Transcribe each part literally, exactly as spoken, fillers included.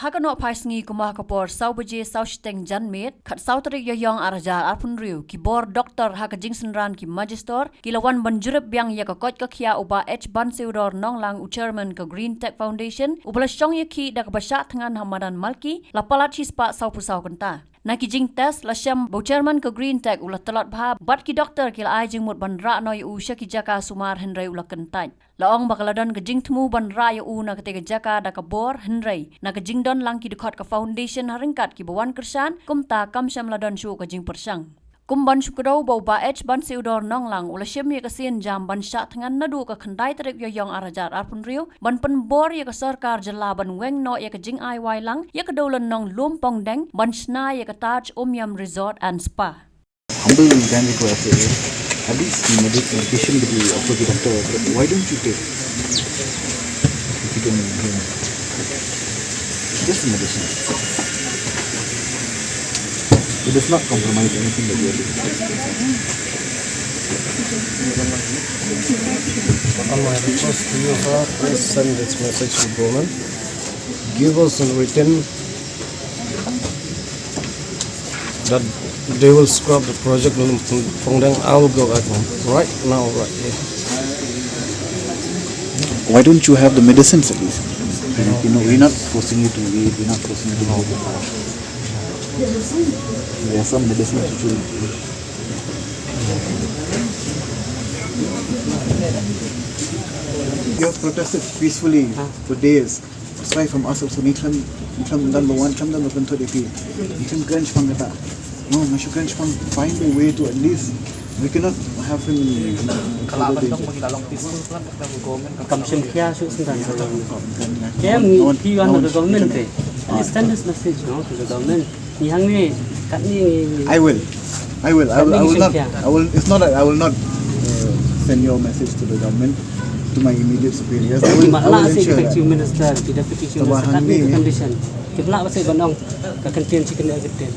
Ha ka nohphai sngi kumba ha ka por saw baje saw shiteng janmiet, khatsaw tarik Ïaïong ar hajar arphew hynriew, ki bor doktor ha ka jingsynran ki majistor ki la wan ban jurip biang ïa ka koit ka khiah u Bah H Banseudor Nonglang, u chairman ka Green Tech Foundation, uba la shong ïakhih da kaba shah thngan ha madan Malki, la palat shispah sawphew saw kynta. Na ki jingtest la shem ba u chairman ka Green Tech u la tlot bha bad ki doktor ki la ai jingmut ban rah noh ïa u sha ki jaka sumar, hynrei u la kyntait. La ong ba ka la don ka jingthmu ban rah ïa u na katei ka jaka da ka bor, hynrei na ka jingdon lang ki dkhot ka foundation ha ryngkat kiba wan kyrshan, kumta kam shym la don shuh ka jingpyrshang. Kum ban shu kdew ba u Bah H Banseudor Nonglang u la shim ïa ka sienjam ban shah thngan naduh ka khyndai tarik Ïaïong ar hajar arphew hynriew ban pynbor ïa ka sorkar jylla ban weng noh ïa ka jingai wai lang ïa ka dewlynnong Lumpongdeng ban shna ïa ka Taj Umiam Resort and Spa. Humble thank you for F A A. At least the medic-, medication that we offer the doctor, but why don't you take? If you don't know, just the medicine. It does not compromise anything that we are doing. On my request to you, sir, please send this message to government. Give us in written that they will scrap the project in Pongdeng. I will go back home right now, right here. Why don't you have the medicines at least? You know, we're not forcing you to leave, we're not forcing you to leave. There are some medicines which will. You have protested peacefully for days. That's why from us also, ngi khlem, ngi khlem don ba wan, khlem don ba pynthut ïa phi. Ngi khlem kren shaphang kata. No, ngi shu kren shaphang, find a way to at least, we cannot have him. Ka la ban long ba ki la long peaceful, ka la ban long ba government ka. Kam shim khia shu sendang. Kem ngi phi wan ka government te. Send this message, no, to the government. Ngi hangne, katne ngi. I will. I will. I will, I will not. I will, it's not that I will not uh, send your message to the government, to my immediate superiors. I will, I will ensure that. Chief Minister, ki Deputy Chief Minister, katne ka condition. Ki lah ba sa ban ong ka kyntien, shi kyntien, kyntien.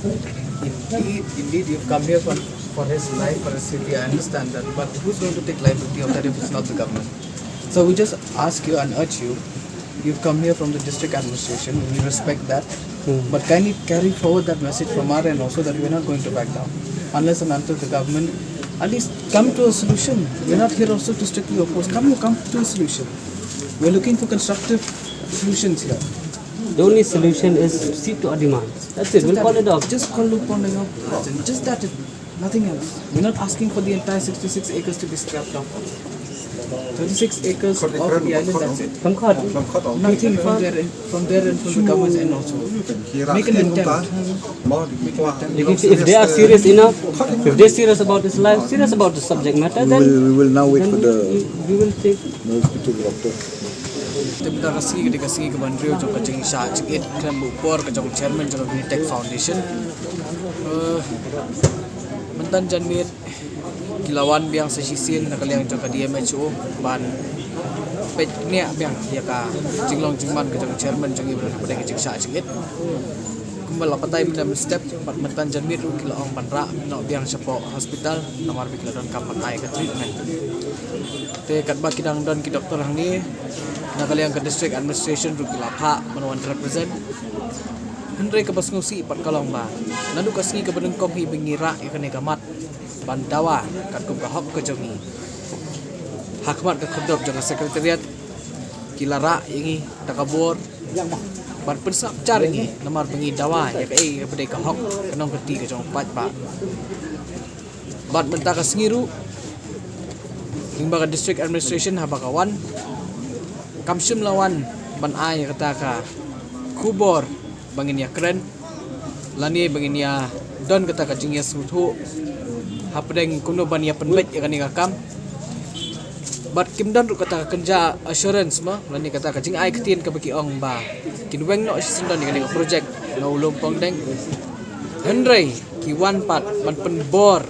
Indeed, indeed, you've come here for, for his life, for his safety. I understand that. But who's going to take liability of that if it's not the government? So we just ask you and urge you, you've come here from the district administration, we respect that. But kindly carry forward that message from our end also that we're not going to back down unless and until the government at least come to a solution. We're not here also to strictly oppose. Come, come to a solution. We're looking for constructive solutions here. The only solution is to cede to our demands. That's it. We'll call it off. Just call upon your presence. Just that. Nothing else. We're not asking for the entire sixty-six acres to be scrapped off. Thirty-six acres of the island, that's it. Nothing from their end, from their end, from the government's end also. Make an attempt. Make an attempt. If, if they are serious enough, if they're serious about this life, serious about the subject matter, then we will, we will now wait for the. We, we will take. Te mynta ka sngi ka dei ka sngi kaba hynriew jong ka jingshah jingit khlem buh por ka jong chairman jong ka Green Tech Foundation. Eh, mynta janmiet ki la wan biang sa shisien na ka liang jong ka D M H O ban peit niah biang ïa ka jinglong jingman ka jong chairman jong i ba don hapdeng ka jingshah jingit. Kumba la batai mynta mynstep, bad mynta janmiet ruh ki la ong ban rah noh biang shapoh hospital namar ba ki la donkam ban ai ka treatment. Te katba ki dang don ki doktor hangne, na ka liang ka district administration ruh ki la phah ban wan represent. Hynrei kaba sngewsih pat ka long ba naduh ka sngi kaba nyngkong hi ba ngi rah ïa kane ka mat ban dawa katkum ka hok ka jong ngi, ha khmat ka khyrdop jong ka secretariat ki la rah ïa ngi da ka bor ban pynsngap jar ïa ngi namar ba ngi dawa ïa kaei kaba dei ka hok, ka nongkynti ka jong u paidbah. Bad mynta ka sngi ruh, lyngba ka district administration haba ka wan, kam shym la wan ban ai kata ka khubor ba ngin ïakren lane ba ngin ïa don kata ka jingïasngewthuh hapdeng kumno ban ïa pynbeit ïa kane ka kam. Bad kim don ruh kata ka kynja assurance mo lane kata ka jingai ktien kaba ki ong ba kin weng noh shisyndon ïa kane ka project na u Lumpongdeng. Hynrei ki wan pat ban pynbor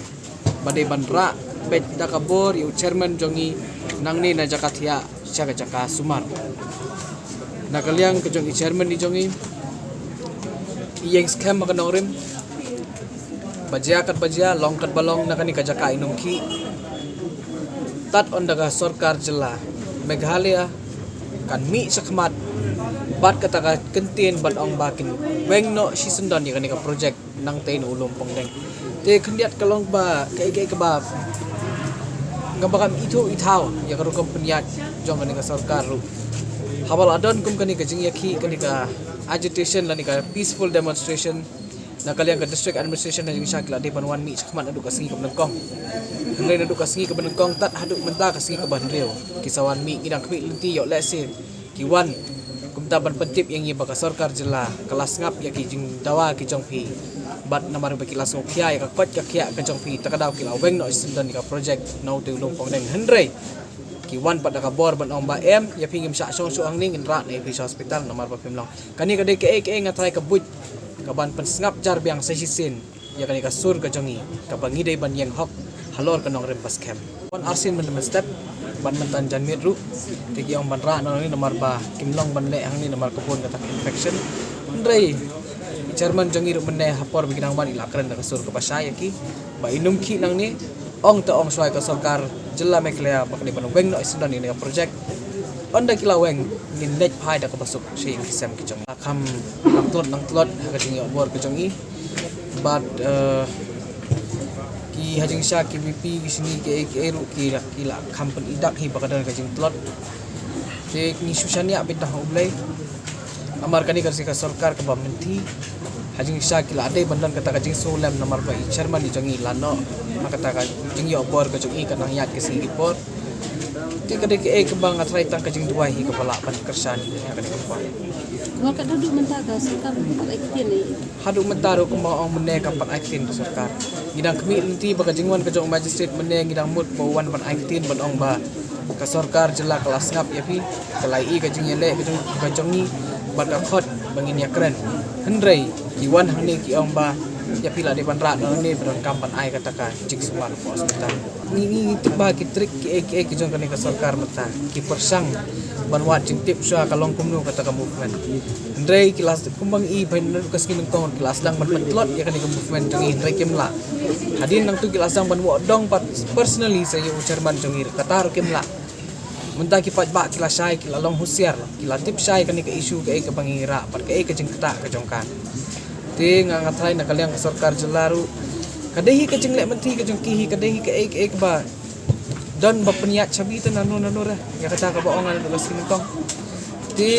ba dei ban rah beit da ka bor ïa u chairman jong ngi nangne na jaka thiah sha ka jaka sumar. Na ka liang ka jong i chairman i jong ngi, i ïeng skhem ha ka nongrim ba jia kat ba jia, long kat ba long, na kane ka jaka i nongkhih tad on da ka sorkar jylla Meghalaya kan mih shakhmat bad kata ka kyntien ban ong ba kin weng noh shisyndon ïa kane ka project nangtei na u Lum Pongdeng. Te khyndiat ka long ba kaei kaei kaba ngam ba kam ithuh ithaw ïa ka rukom pynïaid jong kane ka sorkar ruh. Haba la don kum kane ka jingïakhih, kane ka agitation lane ka peaceful demonstration na ka liang ka district administration ha jingshisha ki la dei ban wan mih shakhmat naduh ka sngi kaba nyngkong. Hynrei naduh ka sngi kaba nyngkong tad haduh mynta ka sngi kaba hynriew ki sa wan mih. Ngi dang khmih lynti ïoh lehse ki wan kumta ban pyntip ïa ngi ba ka sorkar jylla ka la sngap ïa ki jingdawa ki jong phi. Bad namar ba ki la sngewkhia ïa ka koit ka khiah ka jong phi, ta ka daw ki la weng noh shisyndon ïa ka project na utei u Lum Pongdeng. Hynrei ki wan pat da ka bor ban ong ba em, ïa phi ngim shah shong shuh hangne, ngin rah noh ïa phi sha hospital namar ba phim long. Kane ka dei kaei kaei nga tharai ka buit kaban pynsngap jar biang sa shisien ïa kane ka sur ka jong ngi kaba ngi dei ban ïeng hok halor ka nongrim ba skhem. Wan arsien mynstep ban mynta janmiet ruh te ki ong ban rah noh hangne namar ba kim long ban leh hangne namar ka bun kata ka infection. Hynrei i chairman jong ngi ruh mynne ha por ba ki dang wan i la kren da ka sur kaba shai ïa ki ba i nym khih nangne, ong ta ong shuwa ïa ka sorkar jylla Meghalaya ba ka dei ban weng noh shisyndon ïa kane ka project. Ynda ki la weng ngin leit phai da kaba suk sha ïing ki sem ki jong ngi. La kham nang tlot nang tlot ha ka jingïoh bor ka jong ngi. Bad eh, ki ha jingshisha ki VPP ki shngi kiei kiei ruh ki la, ki la kham pynïaid hi ba ka don ka jingtlot. Te ngi shu shaniah beit ha U Blei. Namar kane ka dei ka sorkar kaba mynthi. Ha jingshisha ki la dei ban don kata ka jingsngewlem namar ba i chairman i jong ngi la noh ha kata ka jingïoh bor ka jong ngi, ka nang ïaid ki sngi ki por. Te ka dei kaei kaba nga tharai tang ka jingduwai hi kaba lah ban kyrshan ïa kane ka por. Kumba ka dei haduh mynta ka sorkar ka pat ai ktien ne? Haduh mynta ruh kumba ong mynne kam pat ai ktien ka sorkar. Ngi dang khmih lynti ba ka jingwan ka jong u magistrate mynne, ngi dang mut ba u wan ban ai ktien ban ong ba ka sorkar jylla ka la sngap ïa phi, ka la ïohi ka jingïaleh ka jong, ka jong ngi bad ka khot ba ngin ïakren. Hynrei ki wan hangne ki ong ba ïa phi la dei ban rah noh hangne ba donkam ban ai kata ka jingsumar hapoh hospital. Ngi, ngi, ngi tip ba ki trick kiei kiei ki jong kane ka sorkar mynta ki pyrshang ban wad jingtip shuwa ka long kumno kata ka movement. Hynrei ki la, kumba ngi i ba naduh ka sngi nyngkong ki la sdang ban pyntlot ïa kane ka movement jong ngi, hynrei kim lah. Hadien nangtu ki la sdang ban wad dong pat personally sha ïa u chairman jong ngi, kata ruh kim lah. Mynta ki paidbah ki la shai, ki la long husiar, ki la tip shai kane ka issue kaei kaba ngi rah bad kaei ka jingktah ka jong ka. Te nga, nga tharai na ka liang ka sorkar jylla ruh ka dei hi ka jingleh mynthi ka jong ki hi, ka dei hi kaei kaei kaba don ba pynïaid shabi te nano nano re ïa kata kaba ong naduh ka sngi nyngkong. Te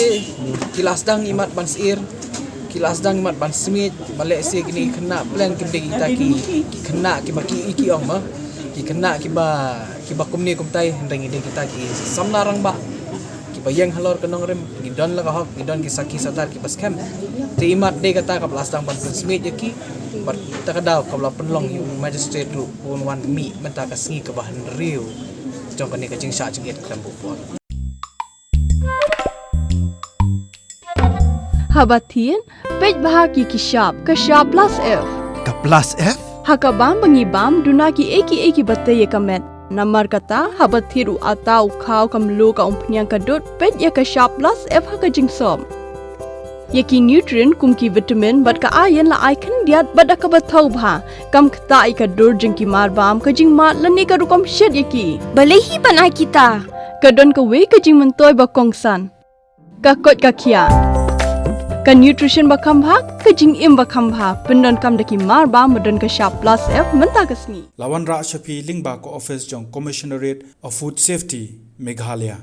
ki la sdang imat ban syier, ki la sdang imat ban smiej ba lehse kine ki khynnah pleng kim dei kita ki, ki khynnah kiba ki, ki ong ma ki khynnah kiba, kiba kumne kumtai, hynrei ngi dei kita ki samla rangbah kiba ïeng halor ka nongrim, ngi don la ka hok, ngi don ki sakhi satar kiba skhem. Te imat dei kata kaba la sdang ban pynsmiej ïa ki bad ta ka daw kaba la pynlong ïa u magistrate ruh ba un wan mih mynta ka sngi kaba hynriew jong kane ka jingshah jingit khlem buh por. Haba thied, peit bha ki, ki shap, ka shap plus F. Ka plus F? Ha ka bam ba ngi bam, duna kiei kiei kiba tei ïa ka met. Namar kata, haba thied u atta, u khaw, ka mluh, ka umphniang, ka dud, peit ïa ka shap plus F ha ka jingsop. Ïa ki nutrient kum ki vitamin bad ka iron la ai khyndiat bad da kaba thaw bha. Kam ktah ïa ka dur jong ki marbam, ka jingmad lane ka rukom shet ïa ki. Balei hi ban ai kita? Ka don kawei ka jingmyntoi ba kongsan. Ka koit ka khiah. Ka nutrition ba kham bha, ka jingim ba kham bha. Pyndonkam da ki marbam ba don ka shap plus F mynta ka sngi. La wanrah sha phi lyngba ka office jong Commissionerate of Food Safety, Meghalaya.